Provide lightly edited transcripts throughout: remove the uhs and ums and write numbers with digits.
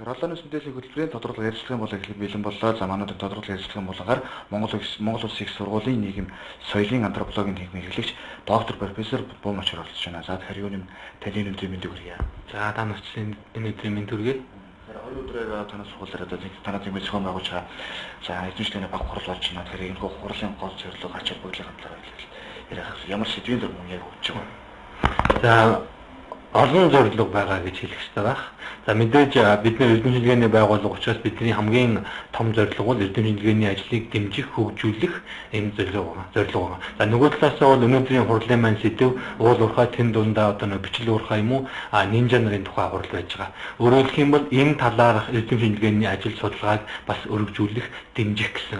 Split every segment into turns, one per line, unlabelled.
Роллоны мэдээллийн хөтөлбөрийн тодруулга ярилцлагын болон эхлэх бэлэн боллоо. За манайд тодруулга ярилцлагын булангаар Монгол Улсын их сургуулийн нийгэм соёлын антропологийн нийгмийн хэрэглэгч доктор профессор Бум Очор оролцож байна. За тэгэхээр юу нэм таны өнөөдрийн мэндийг хүргье.
За та нарт энэ өдрийн мэнд хүргэе.
Тэгэхээр 2 өдрөөр танаас сургуулиар одоо танаа зэмээ зохион байгуулж байгаа. За эзэмшлийн баг хурал болж байна. Тэгэхээр энэ хурлын гол зорилго ач холбогдлын талаар яриах ямар сэдвийн дор мөн яг өгч байгаа.
За олон зорилго байгаа гэж хэлэх ёстой байх. За мэдээж бид нэр эрдэм шинжилгээний байгууллага учраас бидний хамгийн том зорилго бол эрдэм шинжилгээний ажлыг дэмжих, хөгжүүлэх ийм зорилго байгаа. За нөгөө талаас нь бол өнөөдрийн хурлын маань сэдэв уул уурхай тэн дундаа одоо нэг бичил уурхай юм уу нинжа нарын тухай хурал байж байгаа. Өөрөөр хэлэх юм бол энэ талаарх эрдэм шинжилгээний ажил судалгааг бас өргөжүүлэх, дэмжих гэсэн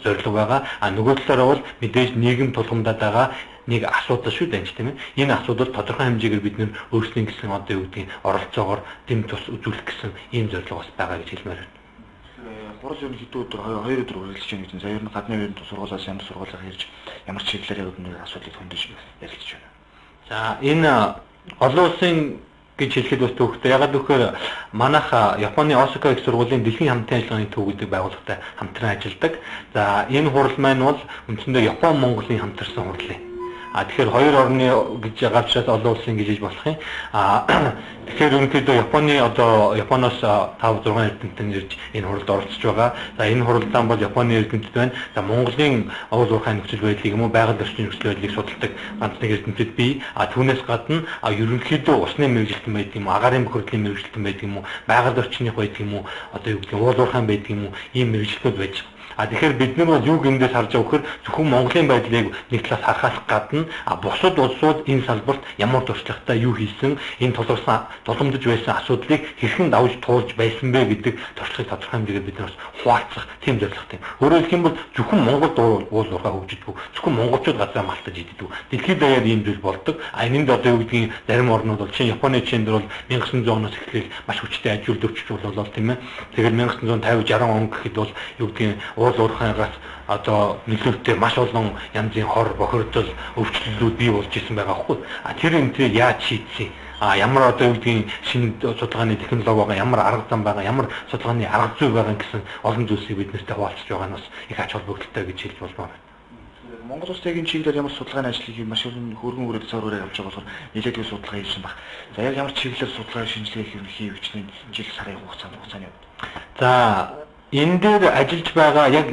зорилго байгаа. А нөгөө талаараа бол мэдээж нийгэм тулгамдаад байгаа нэг асуудал шүү дээ тийм ээ. Энэ асуудал тодорхой хэмжээгээр бид нэр өөрсдийн гэсэн одоо юу гэдгийг оролцоогоор дэм тус үзүүлэх гэсэн ийм зорилго бас байгаа гэж хэлмээр байна.
Хурал ер нь хэдэн өдөр 2 өдөр үргэлжлэж байна гэсэн. За ер нь гадны ер нь сургуулиас ямар сургуулиар ирж ямар чиглэлээр яг нэг асуудлыг хөндөж ярилцж байна.
За энэ олон улсын гэж хэлэхэд бас төвхтэй. Ягаад гэвэл манайх Японы Осака их сургуулийн дэлхийн хамтын ажиллагааны төв гэдэг байгууллагатай хамтран ажилладаг. За энэ хурал маань бол үндсэндээ Япон Монголын хамтарсан хурал юм. А тэгэхээр хоёр орны гэж байгаа учраас олон улсын гэж хэлж болох юм. А тэгэхээр ерөнхийдөө Японы одоо Японоос 5 6 эрдэмтэн ирж энэ хуралд оролцож байгаа. За энэ хуралдаан бол Японы эрдэмтэд байна. За Монголын уул уурхай нөхцөл байдлыг юм уу байгаль орчны нөхцөл байдлыг судалдаг ганц нэг эрдэмтэд бий. А түүнээс гадна ерөнхийдөө усны мэргэжилтэн байдаг юм уу, агаарын бохирдлын мэргэжилтэн байдаг юм уу, байгаль орчных байдаг юм уу, одоо юу гэдэг нь уул уурхай байдаг юм уу, ийм мэргэжилтнүүд байж байгаа. А тэгэхээр бид нар бол юу гэндээс харж байгаа вэхээр зөвхөн Монголын байдлыг нэг талаас харахаас гадна бусад улсууд энэ салбарт ямар туршлагатай юу хийсэн, энэ тулгарсан тулгамдж байсан асуудлыг хэрхэн давж туулж байсан бэ гэдэг туршлагыг тодорхой хэмжээгээр бид нар бас хуваалцах тийм зорилготой. Өөрөөр хэлэх юм бол зөвхөн Монголд уул уурхай хөгжидэггүй, зөвхөн монголчууд газраа малтаж иддэг. Дэлхийд даяар ийм зүйл болдог. А энэнд одоо юу гэдгийг зарим орнууд бол чинь Японы жишээн дээр бол 1900 оноос эхлээл маш хүчтэй ажил төвчж боллоо тийм ээ. Тэгэхээр 1950 60 он гэхэд бол юу гэдгийг уул уурхайгаас одоо нөлөөтэй маш олон янзын хор бохирдол өвчлөлүүд бий болж исэн байгаа хгүй. А тэр энтрийг яаж шийдсэн? А ямар одоо юу гэдгийг шинэ судалгааны технологи байгаа, ямар арга зам байгаа, ямар судалгааны арга зүй байгаа гэсэн олон зүйлсийг бид нартай хуваалцаж байгаа нь бас их ач холбогдолтой гэж хэлж болмоор байна.
Монгол улс яг энэ чиглэлээр ямар судалгааны ажлыг маш хөргөн үрээд цаар үрээд явж байгаа болохоор нэлээдгүй судалгаа хийсэн баг. За яг ямар чиглэлээр судалгаа шинжилгээ хийх хичнээн жил сарын хугацаанд явд.
За энэ дээр ажиллаж байгаа яг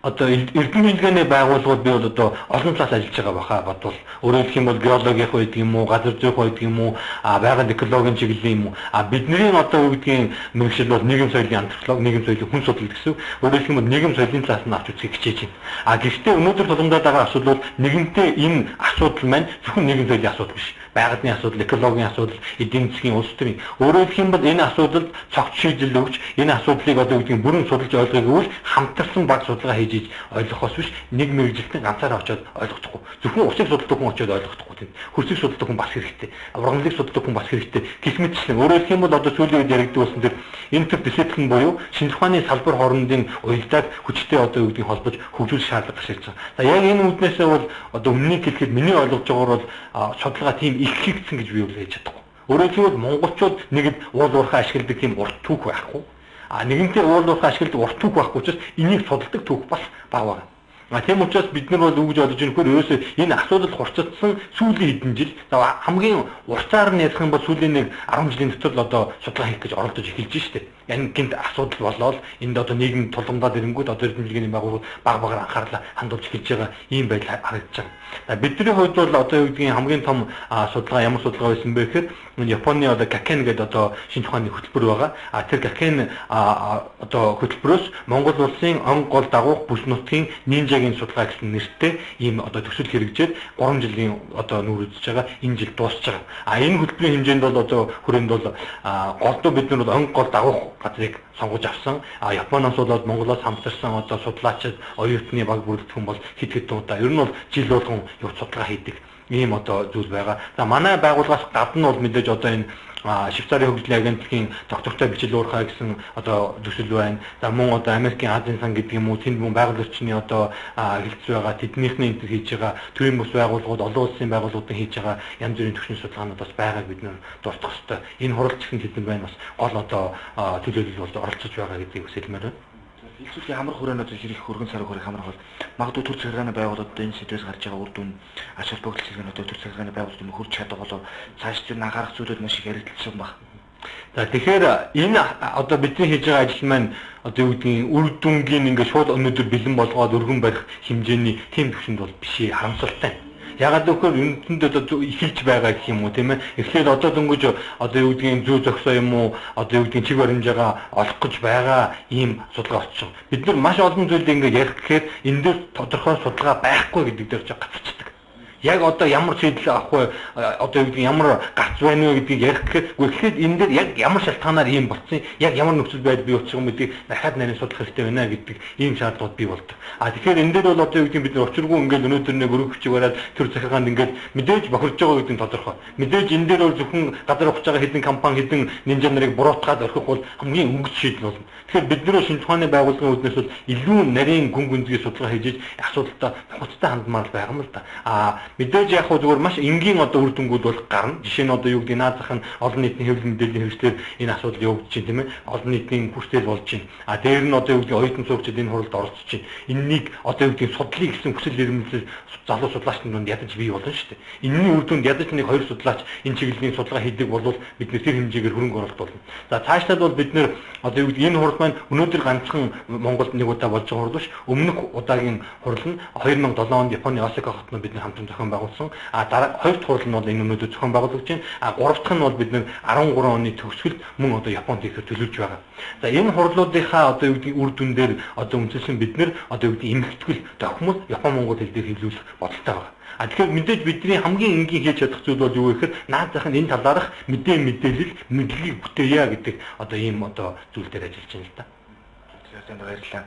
одоо эрдэм шинжилгээний байгууллагууд би бол одоо олон талаас ажиллаж байгаа баха бодвол өөрөөр хэлэх юм бол геологийн байдаг юм уу, газар зүйн байдаг юм уу, байгаль экологийн чиглэлийн юм уу. А бидний одоо юу гэдгийг мэргэжил бол нийгэм соёлын антрополог, нийгэм соёлын хүн судлал гэсэн. Өөрөөр хэлэх юм бол нийгэм соёлын талаас нь авч үзхийг хичээж байна. А гэхдээ өнөөдөр тулгамдаад байгаа асуудал бол нэгэнтээ энэ асуудал маань зөвхөн нийгэм соёлын асуудал биш. Байгалийн асуудал, экологийн асуудал, эдийн засгийн, улс төрийн. Өөрөөр хэлэх юм бол энэ асуудалд цогц шийдэл өгч, энэ асуудлыг одоо юу гэдгийг бүрэн судалж ойлгохыг гэвэл хамтарсан баг судалгаа хийж ойлгохоос биш нэг мэргэжилтэн ганцаараа очиод ойлгохгүй. Зөвхөн усыг судалдаг хүн очиод ойлгохгүй тийм. Хөрсийг судалдаг хүн бас хэрэгтэй. Ургамлыг судалдаг хүн бас хэрэгтэй. Гэх мэтчлэн өөрөөр хэлэх юм бол одоо сүүлийн үед яригддаг болсон тэр интердисциплин буюу шинжлэх ухааны салбар хоорондын уялдааг хүчтэй одоо юу гэдгийг холбож хөгжүүлэх шаардлага гарч ирж байгаа. За яг энэ үүднээсээ бол одоо өмнөнийг хэлэхэд миний ойлгож байгаагаар бол судалгаа тийм их хийгдсэн гэж би бол хэлж чадахгүй. Өөрөөр хэлбэл монголчууд нэгэд уул уурхай ашигладаг тийм урт түүх байхгүй. А нэгэнтээ уул уурхай ашигладаг урт түүх байхгүй учраас энийг судалдаг түүх бас бага байна. А тийм учраас бид нар бол юу гэж бодож байгаа нөхөр ерөөсөө энэ асуудал хурцдсан сүүлийн хэдэн жил хамгийн уртаар нь ярих юм бол сүүлийн нэг 10 жилийн дотор л одоо судалгаа хийх гэж оролдож эхэлж штэ. Энэ гинт асуудал болоод энд одоо нийгэм тулгамдаад ирэнгүүт одоо эрдэм шинжилгээний байгууллагууд баг багаар анхаарлаа хандуулж эхэлж байгаа ийм байдал харагдаж байгаа. За бидний хувьд бол одоо юу гэдгийг хамгийн том судалгаа ямар судалгаа байсан бэ гэхээр Японы одоо Гакен гэдэг одоо шинжлэх ухааны хөтөлбөр байгаа. А тэр Гакен одоо хөтөлбөрөөс Монгол улсын он гол дагуух бүс нутгийн нинжагийн судалгаа гэсэн нэртэй ийм одоо төсөл хэрэгжээд 3 жилийн одоо нүүр үзэж байгаа. Энэ жил дуусч байгаа. А энэ хөтөлбөрийн хэмжээнд бол одоо хүрээнд бол голдуу бид нар бол он гол дагуух газрыг сонгож авсан. А Японоос болоод Монголоос хамтарсан одоо судлаачид, оюутны баг бүрэлдэхүүн бол хэд хэдэн удаа ер нь бол жил болгон явц судалгаа хийдэг. Ийм одоо зүйл байгаа. За манай байгууллагаас гадна бол мэдээж одоо энэ Швейцарын хөгжлийн агентлагийн доктортой бичил уурхай гэсэн одоо төсөл байна. За мөн одоо Америкийн Азийн сан гэдэг юм уу, тэнд мөн байгаль орчны одоо хэлц байгаа, тэднийхний энэ хийж байгаа төрийн бус байгууллагууд, олон улсын байгууллагуудын хийж байгаа янз бүрийн түвшний судалгаанууд бас байгааг бид нэр дурдах ёстой. Энэ хурал ч гэсэн тэдэнд байна бас гол одоо төлөөлөл бол оролцож байгаа гэдгийг бас хэлмээр байна.
Хэлцүүлийн хамрах хүрээнүүд хэрэг хөргөн сар хүрэх хамрах бол магадгүй төр захиргааны байгууллагууд энэ сэдвээс гарч байгаа үр дүн ач холбогдол зэрэг одоо төр захиргааны байгууллагууд хурж чадах болов цааш зүр анхаарах зүйлүүд маш их яригдсан баг.
За тэгэхээр энэ одоо бидний хийж байгаа ажил маань одоо юу гэдгийг үр дүнгийн ингээд шууд өнөөдөр бэлэн болгоод өргөн барих хэмжээний тийм түвшинд бол биш харамсалтай. Ягаад гэвэл үндсэнд одоо эхэлж байгаа гэх юм уу тийм ээ. Эхлээд одоо дөнгөж одоо юу гэдгийг зүй зогсоо юм уу одоо юу гэдгийг чиг баримжаагаа олох гэж байгаа ийм судалгаа болчихсон. Бид нар маш олон зүйлийг ингээд ярих гэхээр энэ дээр тодорхой судалгаа байхгүй гэдэг дээр ч гацчихдаг. Яг одоо ямар шийдэл авах вэ? Одоо юу гэдгийг ямар гарц байна вэ гэдгийг ярих гэхээр үгүй тэгэхээр энэ дээр яг ямар шалтгаанаар ийм болцсон, яг ямар нөхцөл байдал бий болчих юм гэдгийг дахиад нарийн судлах хэрэгтэй байна гэдэг ийм шаардлагууд бий болдог. А тэгэхээр энэ дээр бол одоо юу гэдгийг бид нар учиргүй ингээд өнөөдөр нэг өргөх хүчиг бариад төр захиргаанд ингээд мэдээж бохирж байгаа гэдэг нь тодорхой. Мэдээж энэ дээр бол зөвхөн газар ухаж байгаа хэдэн компани хэдэн нинжа нарыг буруутгаад орхих бол хамгийн өнгөц шийдэл болно. Тэгэхээр бид нэр шинжлэх ухааны байгууллагын үүднээс бол илүү нарийн гүн гүнзгий судалгаа хийж асуудалтай нухацтай хандмаар байгаа юм л да. А мэдээж яг хөө зүгээр маш энгийн одоо үр дүнгууд бол гарна. Жишээ нь одоо юу гэдэг наад зах нь олон нийтийн хэвлэл мэдээллийн хэрэгслээр энэ асуудал явагдаж байна тийм ээ. Олон нийтийн хүртэл болж байна. А дээр нь одоо юу гэдэг оюутан сурагчид энэ хуралд оролцож байна. Энэнийг одоо юу гэдэг судлыг гэсэн хүсэл эрмэлзэл залуу судлаачдын дунд ядаж бий болно шүү дээ. Энэний үр дүнд ядаж нэг хоёр судлаач энэ чиглэлийн судалгаа хийдэг бол бид нэр тэр хэмжээгээр хөрөнгө оруулалт болно. За цаашлаад бол бид нэр одоо юу гэдэг энэ хурал маань өнөөдөр ганцхан Монголд нэг удаа болж байгаа хурал биш. Өмнөх удаагийн хурал нь 2007 онд Японы Осака хотод бид нар хамтран зохион байгуулсан. А дараа хоёр дахь хурал нь бол энэ өнөөдөр зохион байгуулагдаж байна. А гурав дахь нь бол бид 13 оны төгсгөлд мөн одоо Японд ихээр төлөвлөж байгаа. За энэ хурлуудынхаа одоо юу гэдгийг үр дүн дээр одоо үндэслэн бид нэр одоо юу гэдгийг эмхтгэл тохимол Япон Монгол хэл дээр хэвлүүлэх бодолтой байгаа. А тэгэхээр мэдээж бидний хамгийн энгийн хийж чадах зүйл бол юу вэ гэхээр наад зах нь энэ талаарх мэдээ мэдээлэл мэдлэгийг бүтээе гэдэг одоо ийм одоо зүйл дээр ажиллаж байна л да.
Тэгэхээр танд баярлалаа.